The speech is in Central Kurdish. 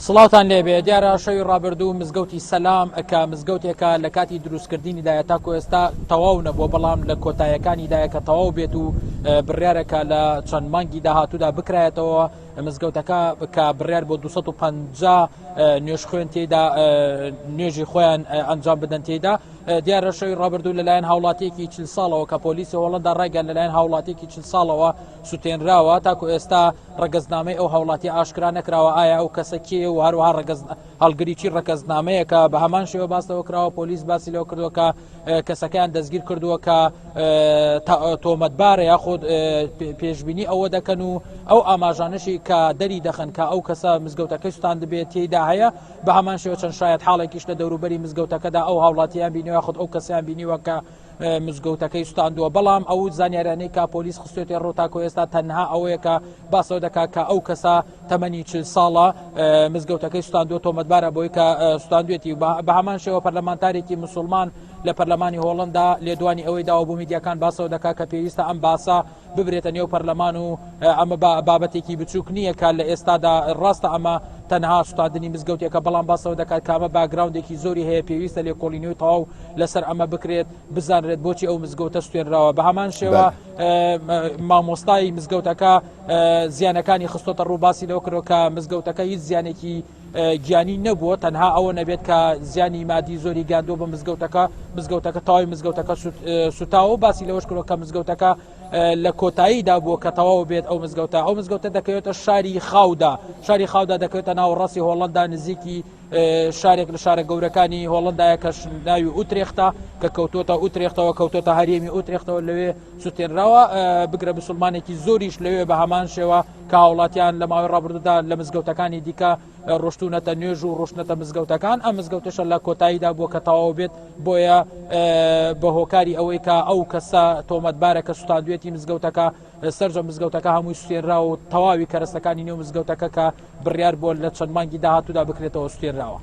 سڵاوتان لێبێ دیارە شەوی ڕابردوو مزگەوتی سەلام کە مزگەوتێکە لە کاتی دروستکردنیدایە تاکو ئێستا تەواو نەبووە بەڵام لە کۆتایەکانیدایە کە تەواو بێت و بڕیارەکە لە چەند مانگی داهاتوودا بکرایەتەوە مزگەوتەکە کە بڕیار بۆ 250 نوێژخوێن تێدا نوێژی خۆیان ئەنجام بدەن تێدا دیارە شەوی ڕابردوو لەلایەن هاوڵاتیەکی 40 ساڵەوە کە پۆلیسی هۆڵندا ڕایگەیاند لەلایەن هاوڵاتیەکی 40 ساڵەوە سوتێنراوە تاکو ئێستا ڕەگەزنامەی ئەو هاوڵاتیە ئاشکرا نەکراوە ئایا ئەو کەسە کێیە و هەروەها ڕەگەز هەڵگری چی ڕەگەزنامەیەکە بە هەمان شێوە باس لەوە کراوە پۆلیس باسی لەوە کردووە کە کەسەکەیان دەستگیر کردووە کە تۆمەتبارە یاخود پێشبینی ئەوە دەکەن و ئەو ئاماژانەشی کە دەری دەخەن کە ئەو کەسە مزگەوتەکەی سوتاندبێت تێیدا هەیە بە هەمان شێوە چەند شایەت حاڵێکیش لە دەوروبەری مزگەوتەکەدا ئەو هاوڵاتیان بینیوە یاخود ئەو کەسیان بینیوە کە مزگەوتەکەی سوتاندووە، بەڵام ئەو زانیارانەی کە پۆلیس خستوێتێ ڕوو تاکو ئێستا تەنها ئەوەیە کە باسەوە دەکات کە ئەو کەسە تەمەنی 40 ساڵە مزگەوتەکەی سوتاندووە تۆمەتبارە بۆی کە سوتاندوێتی و بە هەمان شێوە پەرلەمانتارێکی مسلمان لە پەرلەمانی هۆڵندا لێدوانی ئەوەی داوە بۆ میدیاکان باسەوە دەکات کە پێویستە ئەم باسە ببرێتە نێو پەرلەمان و ئەمە بابەتێکی بچووک نییە کە لە ئێستادا ڕاستە ئەمە تەنها سوتاندنی مزگەوتێکە بەڵام باسەوە دەکات کە ئەمە باگراوندێکی زۆری هەیە پێویستە لێکۆڵینەوەی تەواو لەسەر ئەمە بکرێت بزانرێت بۆچی ئەو مزگەوتە سوێنراوە بە هەمان شێوە مامۆستای مزگەوتەکە زیانەکانی خستۆتە ڕوو باسی لەوە کردەوە کە مزگەوتەکە هیچ زیانێکی گیانی نەبووە تەنها ئەوە نەبێت کە زیانی مادی زۆری گەیاندووە بە مزگەوتەکە مزگەوتەکە تەواوی مزگەوتەکە سوتاوە و باسی لەوەش کردووە کە مزگەوتەکە لە کۆتاییدا بووە کە تەواو بێت ئەو مزگەوتە ئەو مزگەوتە دەکەوێتە شاری خاودا شاری خاودا دەکەوێتە ناوەڕاستی هۆڵندا نزیکی شارێک لە شارە گەورەکانی هۆڵندایە کە ناوی ئوترێختە کە کەوتۆتە ئوترێختەوە کەوتۆتە هەرێمی ئوترێختەوە لەوێ سوتێنراوە بگرە بسلمانێکی زۆریش لەوێ بە هەمان شێوە کە هاوڵاتیان لە ماوەی ڕابردوودا لە مزگەوتەکانی دیکە ڕۆشتونەتە نوێژ و ڕۆشتنەتە مزگەوتەکان ئەم مزگەوتەشە لە کۆتاییدا بووە کە تەواو بێت بۆیە بە هۆکاری ئەوەی کە ئەو کەسە تۆمەتبارە کە سوتاندوێتی مزگەوتەکە سەرجەم مزگەوتەکە هەمووی سوتێنراوە و تەواوی کەرەستەکانی نێو مزگەوتەکە کە بڕیار بووە لە چەند مانگی داهاتوودا بکرێتەوە سوتێنراوە.